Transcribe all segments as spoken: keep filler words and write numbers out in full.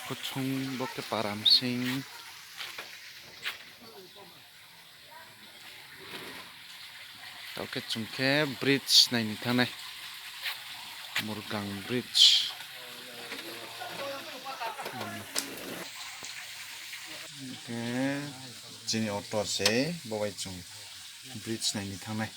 Kuchung bo khe Paramsing. Tao khe chung khe bridge nai ni thanng nai. Murgang bridge. Khe chini auto se bo bai chung bridge nai ni thanng nai.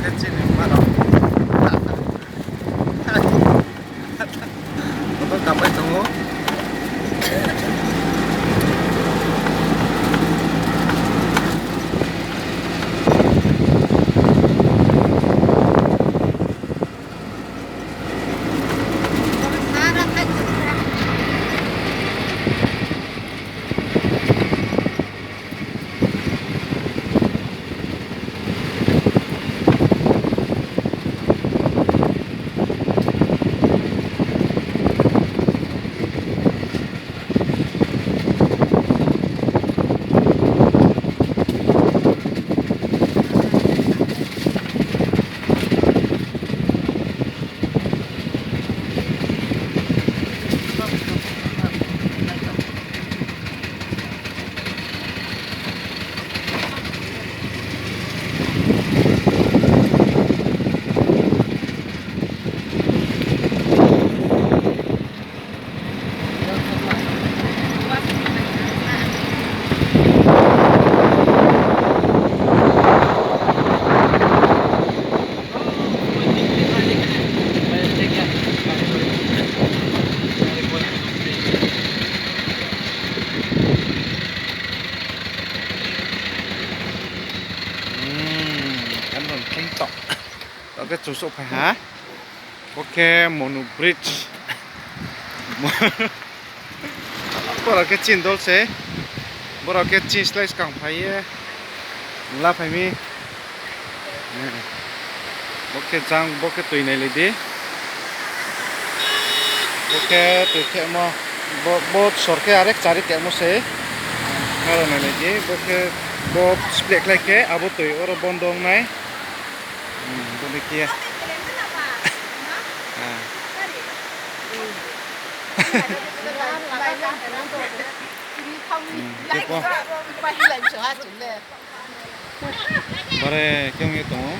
Khe chini ma rao. Kotor kamai tongo. Hmm, kan ron keng tok. Tao khe chung souhphai ha. Bo khe Monu Bridge. Borao khe chini dol se. Borao khe chini slái skang phai ye. Mla phai mi. Bo khe jang, bo khe tui nailai di. Bo khe tui khemo. Bo, bo sor khe arek chari khemo se. Aro nailai di. Bo khe, bo spleh khlai khe abo tui oro bondo ong nai. Hmm, bo ni khe. Ah. Hmm, khe bo. Bare khe ong ye tong ou.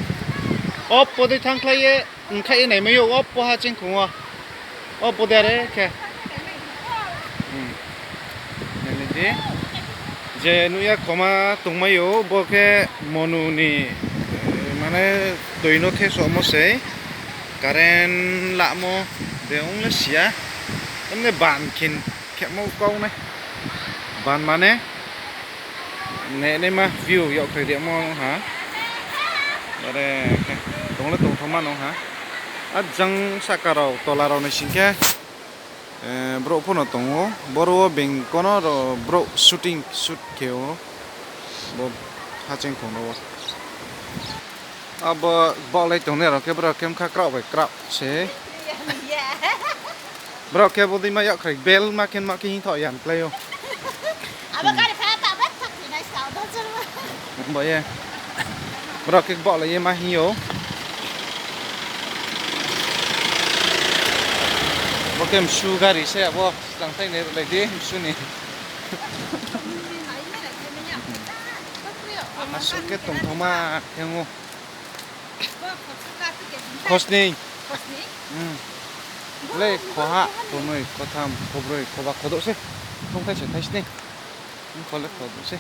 Oppo dei thanngkhlai ye, nkhaih ye naimai ou, oppo ha chingkhong wo. Oppo dei are khe. Hmm. Nainai di. Je nuh ya khoma tongmai ou, bo khe Monu ni, eh, mane toi no khe somo sei. Current lamo de ong le si ya. Emne ban khin khemo kau nai. Ban mane nehnaima view yagkhrai rimo ha. Are khe tong le tongthoma nung ha. A jang sahka rao, tola rao nai sing khe, eh, brouh pho no tong ou. Boro wo being kono ro brouh shooting shoot khe ou. Bo haching khong rao wo. Abo baohlai tongnai rao khe brao khe mkha kraoh bai kraoh se. Brao khe bo deima yagkhrai bel ma khe ma khe hing thaoh yan klái ou. Abo gari pha ta ba thak ni nai sa do chal. Bo ye. Brao khe baohlai ye ma hing ou. Bo khe msu gari se abo. Slang thai nai rlai di msu ni. Asuh khe tongthoma khe ong ou. Khosning. Hmm. Le khoha, khonoi, khotham, khobroi, khoba, khodouh se. Tongthai se thaisni. Kho le khodouh se.